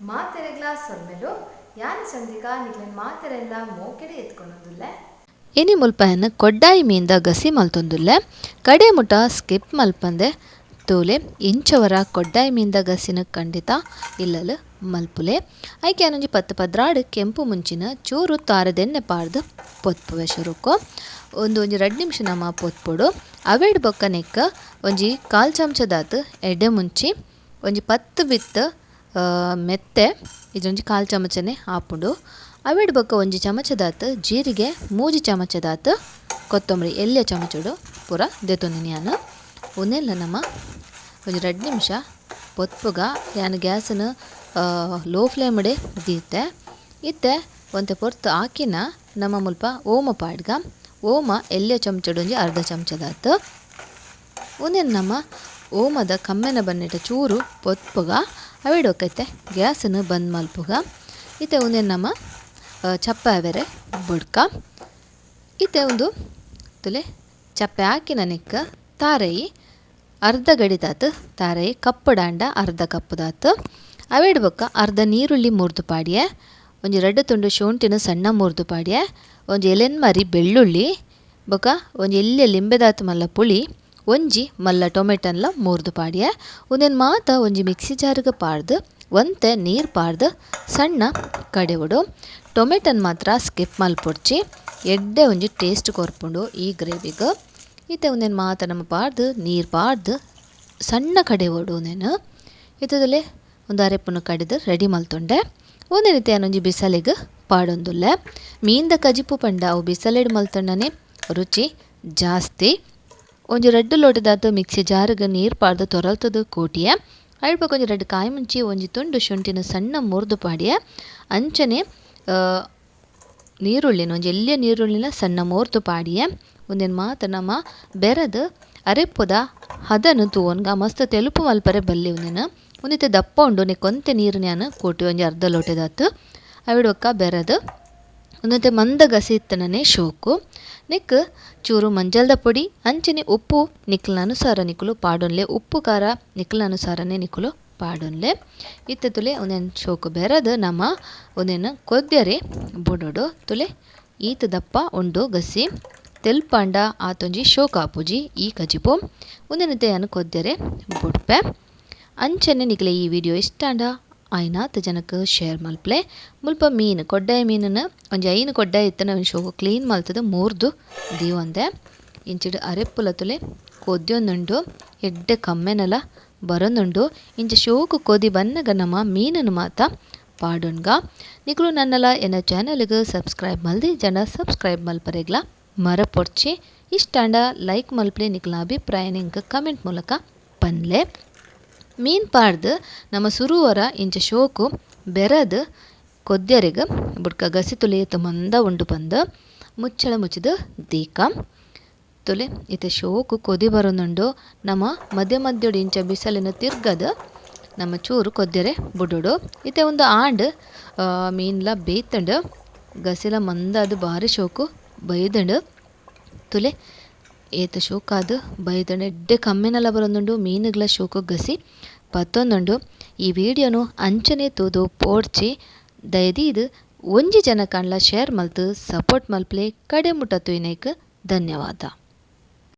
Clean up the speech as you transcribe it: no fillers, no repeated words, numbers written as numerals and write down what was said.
ಮಾತೆರೆಗ್ಲಾ ಸೊಲ್ಮೆಲು ಯಾನ ಚಂದ್ರಿಕಾ ನಿಕ್ಲೆನ್ ಮಾತೆರೆನ್ಲಾ ಮೋಕೆಡ್ ಎದ್ಕೊನೊಂದುಲ್ಲೆ. ಇನಿ ಮುಲ್ಪಯನ್ ಕೊಡ್ಡಾಯಿ ಮೀನ್ದ ಗಸಿ ಮಲ್ತೊಂದುಲ್ಲೆ. ಕಡೆ ಮುಟ ಸ್ಕಿಪ್ ಮಲ್ಪಂದೆ ತೂಲೆ. ಇಂಚವರ ಕೊಡ್ಡಾಯಿ ಮೀನ್ದ ಗಸಿನ ಖಂಡಿತ ಇಲ್ಲಲ್ ಮಲ್ಪುಲೆ. ಐಕೆ ಯಾನೊಂಜಿ 10 12 ಕೆಂಪು ಮುಂಚಿನ ಚೂರು ತಾರದೆಣ್ಣೆ ಪಾಡ್ದ್ ಪೊತ್ಪುವೆ ಶುರುಕು. ಉಂದು ಒಂಜಿ 2 ನಿಮಿಷ ನಮ ಪೊತ್ಪೊಡು. ಅವೆಡ್ ಬೊಕ್ಕ ನೆಕ್ ಒಂಜಿ ಕಾಲ್ ಚಮಚದಾತ್ ಎಡ್ಡೆ ಮುಂಚಿ, ಒಂಜಿ 10 ಬಿತ್ತ್ ಮೆತ್ತೆ, ಇದೊಂಜಿ ಕಾಲ್ ಚಮಚನೆ ಆಪುಂಡು. ಅವೆಡ್ ಬೊಕ್ಕ ಒಂಜಿ ಚಮಚದಾತ್ ಜೀರಿಗೆ, 3 ಚಮಚದಾತ್ ಕೊತ್ತಂಬರಿ ಎಲ್ಯ ಚಮಚಡು ಪೂರ ದೆತೊಂದಿನಿ ಯಾನ್. ಉಂದೆಲ್ಲ ನಮ ಒಂಜಿ 2 ನಿಮಿಷ ಪೊತ್ಪುಗ. ಯಾನ್ ಗ್ಯಾಸನ್ನು ಲೋ ಫ್ಲೇಮ್ಡೆ ದೀತೆ. ಇತ್ತೆ ಒಂತೆ ಪೊರ್ತು ಆಕಿನ ನಮ್ಮ ಮುಲ್ಪ ಓಮ ಪಾಡ್ಗ. ಓಮ ಎಲ್ಯ ಚಮಚಡು ಒಂಜಿ ಅರ್ಧ ಚಮಚದಾತ್. ಉಂದೆನ್ ನಮ್ಮ ಓಮದ ಕಮ್ಮೆನ ಬನ್ನಿಟ ಚೂರು ಪೊತ್ಪುಗ. ಅವೆಡ್ ಒಕ್ಕೈತೆ ಗ್ಯಾಸನ್ನು ಬಂದ್ ಮಲ್ಪುಗ. ಇತ್ತೆ ಉಂದೆನ್ ನಮ್ಮ ಚಪ್ಪೆ ಆವೆರೆ ಬುಡ್ಕ. ಇತ್ತೆ ಉಂದು ತುಲೆ ಚಪ್ಪೆ ಹಾಕಿನ ನೆಕ್ಕ ತಾರಯಿ ಅರ್ಧ ಗಡಿದಾತು ತಾರಯಿ ಕಪ್ಪುಡಾಂಡ ಅರ್ಧ ಕಪ್ಪುದಾತು. ಅವೆಡ್ ಬೊಕ್ಕ ಅರ್ಧ ನೀರುಳ್ಳಿ ಮುರ್ದು ಪಾಡಿಯೆ, ಒಂಜಿ 2 ತುಂಡು ಶುಂಠಿನ ಸಣ್ಣ ಮುರ್ದು ಪಾಡಿಯೆ, ಒಂಜಿ ಎಲೆನ್ಮರಿ ಬೆಳ್ಳುಳ್ಳಿ ಬೊಕ್ಕ ಒಂಜಿ ಎಲ್ಯ ಲಿಂಬೆದಾತು ಮಲ್ಲ ಪುಳಿ, ಒಂಜಿ ಮಲ್ಲ ಟೊಮೆಟೊನ್ಲ ಮುರ್ದು ಪಾಡಿಯೆ. ಉಂದೆನ್ ಮಾತ ಒಂಜಿ ಮಿಕ್ಸಿ ಜಾರ್ಗ್ ಪಾಡ್ದು ಒಂತೆ ನೀರು ಪಾಡ್ದು ಸಣ್ಣ ಕಡೆವುಡು. ಟೊಮೆಟೊನ್ ಮಾತ್ರ ಸ್ಕಿಪ್ ಮಲ್ಪೊಡ್ಚಿ, ಎಡ್ಡೆ ಒಂಜಿ ಟೇಸ್ಟ್ ಕೊರ್ಪುಂಡು ಈ ಗ್ರೇವಿಗ್. ಇತ್ತೆ ಉಂದೆನ್ ಮಾತ ನಮ ಪಾಡ್ದು ನೀರು ಪಾಡ್ದು ಸಣ್ಣ ಕಡೆವುಡು ಉಂದೆನ್. ಇತ್ತದಲ್ಲೇ ಒಂದು ಅರೆಪುನು ಕಡಿದು ರೆಡಿ ಮಲ್ತೊಂಡೆ. ಉಂದೆನ್ ಇತ್ತೆ ಯಾನೊಂಜಿ ಬಿಸಲೆಗ್ ಪಾಡೊಂದುಲ್ಲೆ. ಮೀನ್ದ ಕಜಿಪು ಪಂಡ ಅವು ಬಿಸಲೆಡ್ ಮಲ್ತೊಂಡನೆ ರುಚಿ ಜಾಸ್ತಿ. ಒಂಜಿ 2 ಲೋಟದಾತು ಮಿಕ್ಸಿ ಜಾರ್ಗ್ ನೀರು ಪಾಡ್ದು ತೊರಲ್ತದು ಕೂಟಿಯೆ. ಅಳ್ಪಕ್ಕೆ ಒಂಜಿ 2 ಕಾಯಿ ಮುಂಚಿ, ಒಂಜಿ ತುಂಡು ಶುಂಠಿನ ಸಣ್ಣ ಮುರ್ದು ಪಾಡಿಯೆ. ಅಂಚನೆ ನೀರುಳ್ಳಿನ ಒಂಜಿ ಎಲ್ಯ ನೀರುಳ್ಳಿನ ಸಣ್ಣ ಮುರ್ದು ಪಾಡಿಯೆ. ಉಂದೆನ್ ಮಾತ ನಮ ಬೆರದು ಅರೆಪ್ಪುದ ಹದನು ತೂವೊನ್ಗ ಮಸ್ತ್ ತೆಲುಪು ಮಲ್ಪರೆ ಬಲ್ಲಿ. ಉಂದೆನ್ ಉಂದಿತ್ತೆ ದಪ್ಪ ಉಂಡು ನೆಕ್ಕೊಂತೆ ನೀರು ನ್ಯಾನ ಕೂಟಿ ಒಂಜಿ ಅರ್ಧ ಲೋಟದಾತು. ಅವಿಡ್ ಬೊಕ್ಕ ಬೆರದು ಉಂದೆತೆ ಮಂದ ಗಸಿ ಇತ್ತನನೆ ಶೋಕು. ನೆಕ್ ಚೂರು ಮಂಜಲ್ದ ಪೊಡಿ ಅಂಚನೆ ಉಪ್ಪು ನಿಕ್ಲನ ಅನುಸಾರ ನಿಕುಲು ಪಾಡೊನ್ಲೆ, ಉಪ್ಪು ಖಾರ ನಿಕ್ಲನ ಅನುಸಾರನೇ ನಿಕುಲು ಪಾಡೊನ್ಲೆ. ಇತ್ತೆ ತುಲೆ ಉಂದೆನ್ ಶೋಕು ಬೆರದು ನಮ ಉಂದೆನ್ ಕೊದ್ಯರೆ ಬುಡೊಡು. ತುಲೆ ಈತ ದಪ್ಪ ಉಂಡು ಗಸಿ ತೆಲ್ಪಾಂಡ ಆತೊಂಜಿ ಶೋಕು ಆಪುಜಿ ಈ ಕಜಿಪು. ಉಂದೆನ್ ಯಾನ್ ಕೊದ್ಯರೆ ಬುಡ್ಪೆ. ಅಂಚನೆ ನಿಕ್ಲೆ ಈ ವಿಡಿಯೋ ಇಷ್ಟಾಂಡ ಆಯ್ನಾತ್ ಜನಕ್ಕೆ ಶೇರ್ ಮಲ್ಪ್ಲೆ. ಮುಲ್ಪ ಮೀನು ಕೊಡ್ಡಾಯಿ ಮೀನನ್ನು ಒಂಜಿ 5 ಕೊಡ್ಡಾಯಿ ಇತ್ತನ ಒಂಜಿ ಶೋಕು ಕ್ಲೀನ್ ಮಲ್ತದ ಮೂರ್ದು ದೀವೊಂದೆ. ಇಂಚಿಡು ಅರೆಪ್ಪುಲ ತುಲೆ ಕೊದ್ಯೊಂದುಂಡು, ಎಡ್ಡೆ ಕಮ್ಮೆನಲ ಬರೊಂದುಂಡು. ಇಂಚ ಶೋಕು ಕೊದಿ ಬನ್ನಗ ನಮ ಮೀನನ್ನು ಮಾತ ಪಾಡೊನ್ಗ. ನಿಕುಲು ನನ್ನಲ ಎನ್ನ ಚಾನಲ್ಗೆ ಸಬ್ಸ್ಕ್ರೈಬ್ ಮಲ್ದಿ ಜನ ಸಬ್ಸ್ಕ್ರೈಬ್ ಮಲ್ಪರೆಗ್ಲ ಮರಪೊಡ್ಚಿ. ಇಷ್ಟಾಂಡ ಲೈಕ್ ಮಲ್ಪ್ಲೆ, ನಿಕ್ಲ ಅಭಿಪ್ರಾಯ ನಿಂಕ್ ಕಮೆಂಟ್ ಮೂಲಕ ಪನ್ಲೆ. ಮೀನ್ ಪಾಡ್ದು ನಮ್ಮ ಸುರುವರ ಇಂಚ ಶೋಕು ಬೆರದು ಕೊದ್ಯರೆಗ್ ಬುಡ್ಕ ಗಸಿ ತುಲೆ ಮಂದ ಉಂಡು ಬಂದು ಮುಚ್ಚಳ ಮುಚ್ಚಿದು ದೀಕ ತುಲೆ. ಇತ್ತೆ ಶೋಕು ಕೊದಿ ಬರೋನುಂಡು. ನಮ್ಮ ಮಧ್ಯ ಮಧ್ಯಡು ಇಂಚ ಬಿಸಲಿನ ತಿರ್ಗದು ನಮ್ಮ ಚೂರು ಕೊದ್ಯರೆ ಬುಡುಡು. ಇತ್ತೆ ಒಂದು ಆಂಡ್ ಮೀನ್ಲ ಬೇಯ್ತಂಡು, ಗಸಿಲ ಮಂದ ಅದು ಭಾರಿ ಶೋಕು ಬೈದಂಡು. ತುಲೆ ಏತ ಶೋಕಾದು ಬೈದಂಡು ಎಡ್ಡೆ ಕಮ್ಮೆನೆಲ್ಲ ಬರೋನುಂಡು. ಮೀನುಗಳ ಶೋಕು ಗಸಿ ಪತ್ತೊಂದುಂಡು. ಈ ವಿಡಿಯೋನು ಅಂಚನೆ ತೂದು ಪೋಡ್ಚಿ ದಯದೀದು ಒಂಜಿ ಜನ ಕಾಣ್ಲ ಶೇರ್ ಮಲ್ತು ಸಪೋರ್ಟ್ ಮಲ್ಪ್ಲೆ. ಕಡೆ ಮುಟ್ಟ ತೂಯಿನೈಕ್ ಧನ್ಯವಾದ.